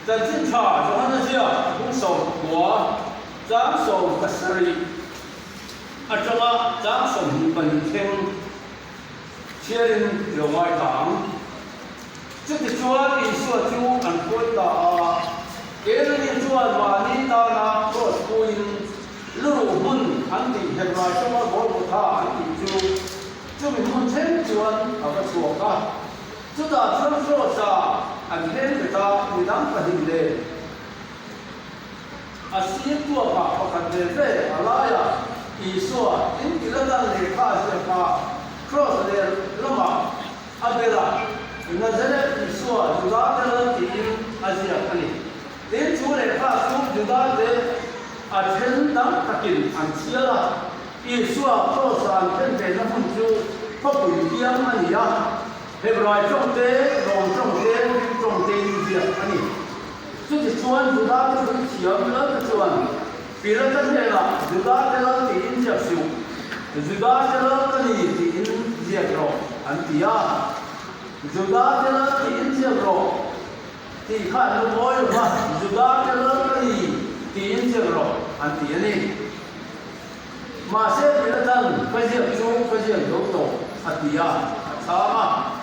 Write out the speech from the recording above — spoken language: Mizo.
Chanchin Tha Johana ziak bung 9, chang 17 atanga chang 22 thleng chhiarin i lo ngaithla ang. Chutichuan Isua chu an hruai ta a, Keimahni chuan mahni tana kraws puiin luruh hmun an tih Hebrai tawng a Golgotha an tih chu chumi hmun thleng chuan a va chhuak a. Chutah chuan kraws-a an hleng bet a, midang pahnih nen a sir tuakah pakhat ve ve a laiah Isua in Pilatan lehkha a ziak a, kraws ler lamah A berah Nazareth Isua Judate lal tiin a ziak a ni. Tin, chu lehkha chu Judate a then tam takin an chhiar a. Isua kraws-a an then vehna hmun chu khawpui kiang a ni a, Hebrai tawng te, Rom tawng te, Greek tawng tein ziak a ni. Chutichuan Judate puithiam lalte chuan Pilata hnenah, Judate lal tiin ziak suh, Judate lal ka ni tiin ziak rawh, an ti a. Judate lal tiin ziak rawh tih kha an lo ngawi lo va, Judate lal ka ni tiin ziak rawh, an ti a ni. Mahse Pilatan, Ka ziak chu ka ziak zo tawh, a ti a, a chhang a.